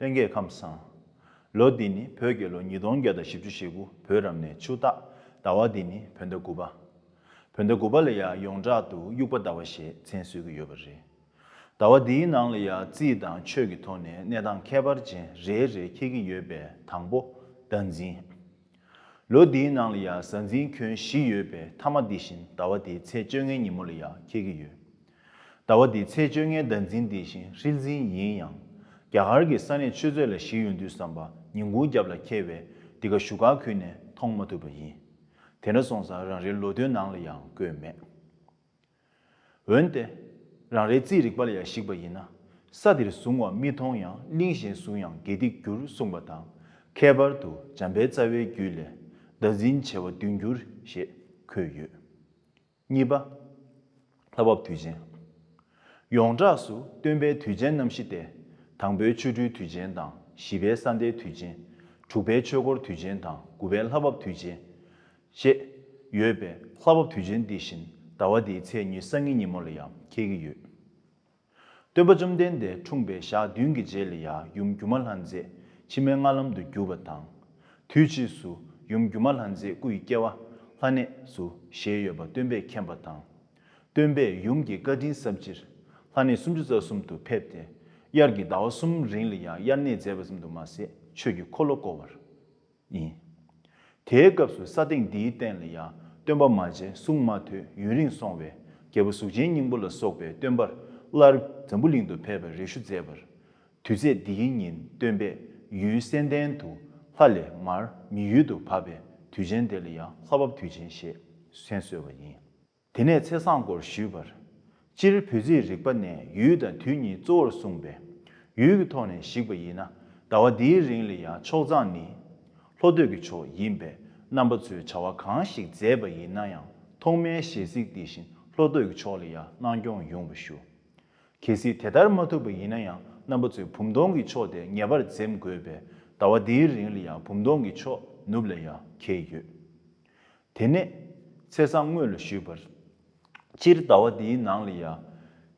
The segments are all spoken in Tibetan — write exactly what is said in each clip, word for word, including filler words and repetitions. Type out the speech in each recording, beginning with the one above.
ལྷན་རྒྱས་ཁམས་བཟང་། ལོ་འདི་ནི་བོད་རྒྱལ་ལོ་ཉིས་སྟོང་བརྒྱ་དང་བཞི་བཅུ་ཞེ་དགུ་བོད་རབ་གནས་ཆུ་སྟག། ཟླ་བ་འདི་ནི་བོད་ཟླ་དགུ་པ། བོད་ཟླ་དགུ་པ་ལ་ཡང་ཡོངས་གྲགས་སུ་དབྱུག་པ་ཟླ་བ་ཞེས་མཚན་གསོལ་གྱི་ཡོད་པ་རེད། ཟླ་བ་འདིའི་ནང་ལ་ཡང་རྩིས་དང་ཆོས་ཀྱི་ཐོག་ནས་གནས་སྟངས་ཁྱད་པར་ཅན་རེ་རེ་འཁེལ་གྱི་ཡོད་པའི་དང་པོ་ཟླ་འཛིན། ལོ་འདིའི་ནང་ལ་ཡང་གཟའ་འཛིན་ཁྱོན་བཞི་ཡོད་པའི་ཐ་མ་འདི་བཞིན་ཟླ་བ་འདིའི་ཚེས་བཅོ་ལྔའི་ཉིན་མོ་ལ་ཡང་འཁེལ་གྱི་ཡོད། ཟླ་བ་འདིའི་ཚེས་བཅོ་ལྔའི་ཟླ་འཛིན་འདི་བཞིན་ཧྲིལ་འཛིན་ཡིན་ཡང་། རྒྱ་གར་གྱི་ས་གནས་ཆུ་ཚོད་ལ་བཞི་ཡོང་དུས་ཙམ་པ་ཉིན་གུང་རྒྱབ་ལ་འཁེལ་བས་འདི་ག་བཞུགས་སྒར་ཁུལ་ནས་མཐོང་མ་ཐུབ་པ་ཡིན། དེ་འདྲ་སོང་ཙང་རང་རེའི་ལོ་ཐོའི་ནང་ལ་ཡང་བཀོད་མེད། འོན་ཏེ། རང་རེའི་རྩིས་རིག་པ་ལ་ཡང་གཞིགས་པ་ཡིན་ན། ས་འདིར་བཟུང་བ་མི་མཐོང་ཡང་གླིང་གཞན་བཟུང་ཡང་དགེ་སྡིག་འགྱུར་གསུངས་པ་དང་། ཁྱད་པར་དུ་འཇམ་དཔལ་རྩ་བའི་རྒྱུད་ལས། ཟླ་འཛིན་བྱེ་བ་བདུན་འགྱུར་ཞེས་འཁོད་ཡོད། གཉིས་པ། ལྷ་བབས་དུས་ཆེན། ཡོངས་གྲགས་སུ་སྟོན་པའི་དུས་ཆེན་རྣམ་བཞི་སྟེ། དང་པོའི་ཆོ་འཕྲུལ་དུས་ཆེན་དང་བཞི་པའི་ས་མཐའི་དུས་ཆེན། དྲུག་པའི་ཆོས་འཁོར་དུས་ཆེན་དང་དགུ་པའི་ལྷ་བབས་དུས་ཆེན། ཞེས་ཡོད་པས་ལྷ་བབས་དུས་ཆེན་འདི་བཞིན་ཟླ་བ་འདིའི་ཚེས་ཉི་ཤུ་རྩ་གཉིས་ཉིན་མོ་ལ་ཡང་འཁེལ་གྱི་ཡོད། སྟོན་པ་བཅོམ་ལྡན་འདས་འཁྲུངས་པའི་ཞག་བདུན་གྱི་རྗེས་ལ་ཡང་ཡུམ་སྒྱུ་མ་ལྷ་མཛེས་ཕྱི་མའི་མངལ་ལམ་དུ་རྒྱུ་བ་དང་། དུས་ཕྱིས་སུ་ཡུམ་སྒྱུ་མ་ལྷ་མཛེས་སྐུ་ཡི་སྐྱེ་བ་ལྷ་གནས་སུ་བཞེས་ཡོད་པ་སྟོན་པས་མཁྱེན་པ་དང་། སྟོན་པས་ཡུམ་གྱི་བཀའ་དྲིན་བསམ་ཕྱིར་ལྷ་གནས་སུམ་ཅུ་རྩ་གསུམ་དུ་ཕེབས་ཏེ། དབྱར་གྱི་ཟླ་བ་གསུམ་རིང་ལ་ཡང་དབྱར་གནས་མཛད་པ་ཙམ་དུ་མ་ཟད་ཆོས་ཀྱི་འཁོར་ལོ་བསྐོར་བར། ཡིན། དེའི་སྐབས་སུ་ས་སྟེང་འདིའི་སྟེང་ལ་ཡང་སྟོན་པ་མ་མཇལ་གསུང་མ་ཐོས་ཡུན་རིང་སོང་བས་རྒྱལ་པོ་གཟུགས་ཅན་སྙིང་པོ་ལ་སོགས་པའི་སྟོན་པར་སླར་འཛམ་བུ་གླིང་དུ་ཕེབས་པའི་རེ་ཞུ་མཛད་པར། དུས་ཚེས་འདིའི་ཉིན་སྟོན་པས་ཡུལ་གསན་ལྡན་དུ་ལྷ་ལས་མར་མི་ཡུལ་དུ་བབས་པས་དུས་ཆེན་དེ་ལ་ཡང་ལྷ་བབས་དུས་ཆེན་ཞེས་མཚན་གསོལ་བ་ཡིན། དེ་ནས་ཚེས་བཟང་སྐོར་ཞུས་པར། སྤྱིར་བོད་རྩིས་རིག་པ་ནས་ཡུལ་དང་དུས་གཉིས་གཙོ་བོར་གསུངས་པས། ཡུལ་གྱི་ཐོག་ནས་གཞིགས་པ་ཡིན་ན། ཟླ་བ་འདིའི་རིང་ལ་ཡང་ཕྱོགས་བཟང་ནི། ལྷོ་སྟོད་ཀྱི་ཕྱོགས་ཡིན་པས་རྣམ་པ་ཚོས་བྱ་བ་གང་ཞིག་མཛད་པ་ཡིན་ན་ཡང་ཐོག་མའི་ཞལ་གཟིགས་དེ་བཞིན་ལྷོ་སྟོད་ཀྱི་ཕྱོགས་ལ་ཡང་གནང་སྐྱོང་ཡོང་བ་ཞུ། གལ་སྲིད་དེ་ལྟར་མ་ཐུབ་པ་ཡིན་ན་ཡང་རྣམ་པ་ཚོས་བུམ་སྟོང་གི་ཕྱོགས་དེ་ངེས་པར་འཛེམ་དགོས་པས། ཟླ་བ་འདིའི་རིང་ལ་ཡང་བུམ་སྟོང་གི་ཕྱོགས་ནུབ་ལ་ཡང་འཁེལ་ཡོད། དེ་ནས་ཚེས་བཟང་སྔོན་ལ་ཞུས་པར། སྤྱིར་ཟླ་བ་འདིའི་ནང་ལ་ཡང་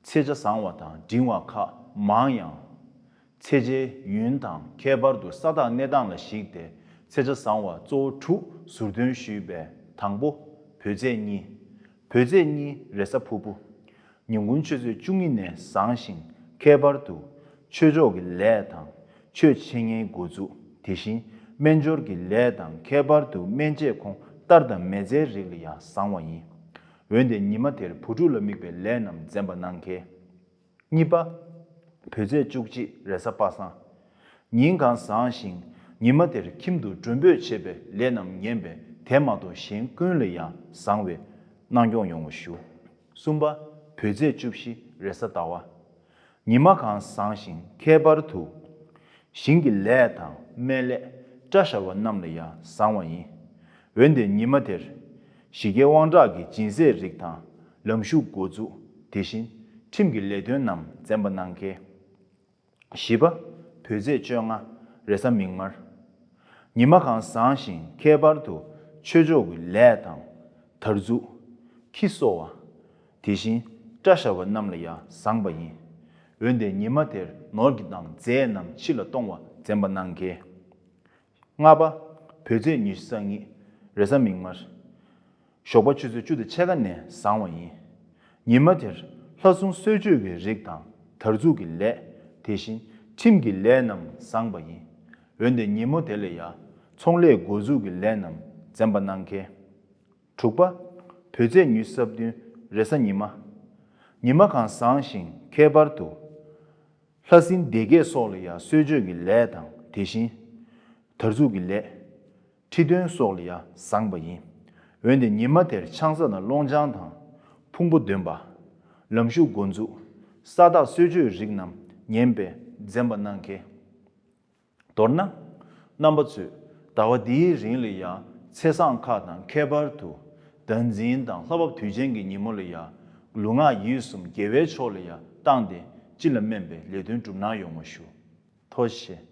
ཚེས་ཆ་བཟང་བ་དང་འབྲིང་བ་ཁག་མང་ཡང་། ཚེས་ཆའི་ཡུན་དང་ཁྱད་པར་དུ་ས་བདག་གནས་སྟངས་ལ་གཞིགས་ཏེ་ཚེས་ཆ་བཟང་བ་གཙོ་བོ་དྲུག་ཟུར་འདོན་ཞུས་པའི་དང་པོ། བོད་ཚེས་གཉིས། བོད་ཚེས་གཉིས་རེས་གཟའ་ཕུར་བུ། ཉིན་གུང་ཆུ་ཚོད་བཅུ་གཉིས་ནས་བཟང་ཞིང་ཁྱད་པར་དུ་ཆོས་ཕྱོགས་ཀྱི་ལས་དང་ཆོས་འཆད་ཉན་འགོ་འཛུགས། དེ་བཞིན་སྨན་སྦྱོར་གྱི་ལས་དང་ཁྱད་པར་དུ་སྨན་དཔྱད་ཁོང་གཏར་དང་མེལ་ཚེའི་རིགས་ལ་ཡང་བཟང་བ་ཡིན། འོན་ཏེ་ཉི་མ་དེར་བུ་ཕྲུག་ལ་དམིགས་པའི་ལས་རྣམས་འཛེམ་པ་གནང་གལ། གཉིས་པ། བོད་ཚེས་བཅུ་གཅིག་རེས་གཟའ་པ་སངས། ཉིན་གང་བཟང་ཞིང་ཉི་མ་དེར་ཁྱིམ་དུ་མགྲོན་འབོད་བྱེད་པའི་ལས་རྣམས་ངན་པས་དེ་མ་གཏོགས་གཞན་ཀུན་ལ་ཡང་བཟང་བས་གནང་སྐྱོང་ཡོང་བ་ཞུ། གསུམ་པ། བོད་ཚེས་བཅུ་བཞི་རེས་གཟའ་ཟླ་བ། ཉི་མ་གང་བཟང་ཞིང་ཁྱད་པར་དུ། ཞིང་གི་ལས་དང་སྨན་ལས་སྐྲ་བཞར་བ་རྣམས་ལ་ཡང་བཟང་བ་ཡིན། འོན་ཏེ་ཉི་མ་དེར་ཞི་རྒྱས་དབང་དྲག་གི་སྦྱིན་སྲེག་རིགས་དང་ལམ་ཞུགས་འགོ་འཛུགས། དེ་བཞིན་ཁྲིམས་ཀྱི་ལས་དོན་རྣམས་འཛེམ་པ་གནང་གལ། བཞི་པ། བོད་ཚེས་བཅོ་ལྔ་རེས་གཟའ་མིག་དམར། ཉི་མ་གང་བཟང་ཞིང་ཁྱད་པར་དུ་ཆོས་ཕྱོགས་ཀྱི་ལས་དང་། དར་འཛུགས། ཁྱི་གསོ་བ། དེ་བཞིན་སྐྲ་བཞར་བ་རྣམས་ལ་ཡང་བཟང་བ་ཡིན། འོན་ཏེ་ཉི་མ་དེར་ནོར་གྱི་དང་རྫས་རྣམས་ཕྱི་ལ་གཏོང་བ་འཛེམ་པ་གནང་གལ། ལྔ་པ། བོད་ཚེས་ཉི་ཤུ་རྩ་གཉིས་རེས་གཟའ་མིག་དམར། ཞོགས་པ་ཆུ་ཚོད་བཅུ་དང་ཕྱེད་ཀ་ནས་བཟང་བ་ཡིན། ཉི་མ་དེར་ལྷ་སྲུང་གསོལ་མཆོད་ཀྱི་རིགས་དང་དར་འཛུགས་ཀྱི་ལས། དེ་བཞིན་ཁྲིམས་ཀྱི་ལས་རྣམས་བཟང་བ་ཡིན། འོན་ཏེ་ཉིན་མོ་དེ་ལ་ཡང་ཚོང་ལས་འགོ་འཛུགས་ཀྱི་ལས་རྣམས་འཛེམ་པ་གནང་གལ། དྲུག་པ། བོད་ཚེས་ཉི་ཤུ་རྩ་བདུན་རེས་གཟའ་ཉི་མ། ཉི་མ་གང་བཟང་ཞིང་ཁྱད་པར་དུ། ལྷ་སྲིན་སྡེ་བརྒྱད་སོགས་ལ་ཡང་གསོལ་མཆོད་ཀྱི་ལས་དང་དེ་བཞིན། དར་འཛུགས་ཀྱི་ལས། ཁྲི་འདོན་སོགས་ལ་ཡང་བཟང་བ་ཡིན། འོན་ཏེ་ཉི་མ་དེར་ཆང་ས་དང་སློང་ཆང་དང་ཕུང་པོ་འདོན་པ། ལམ་ཞུགས་འགོ་འཛུགས། ས་བདག་གསོལ་མཆོད་རིགས་རྣམས་ངན་པས་འཛེམ་པ་གནང་གལ། མདོར་ན། རྣམ་པ་ཚོས་ཟླ་བ་འདིའི་རིང་ལ་ཡང་ཚེས་བཟང་ཁག་དང་ཁྱད་པར་དུ། ཟླ་འཛིན་དང་ལྷ་བབས་དུས་ཆེན་གྱི་ཉིན་མོ་ལ་ཡང་ལུས་ངག་ཡིད་གསུམ་དགེ་བའི་ཕྱོགས་ལ་ཡང་བཏང་སྟེ་སྤྱི་ལ་སྨན་པའི་ལས་དོན་སྒྲུབ་གནང་ཡོང་བ་ཞུ། ཐུགས་རྗེ་ཆེ།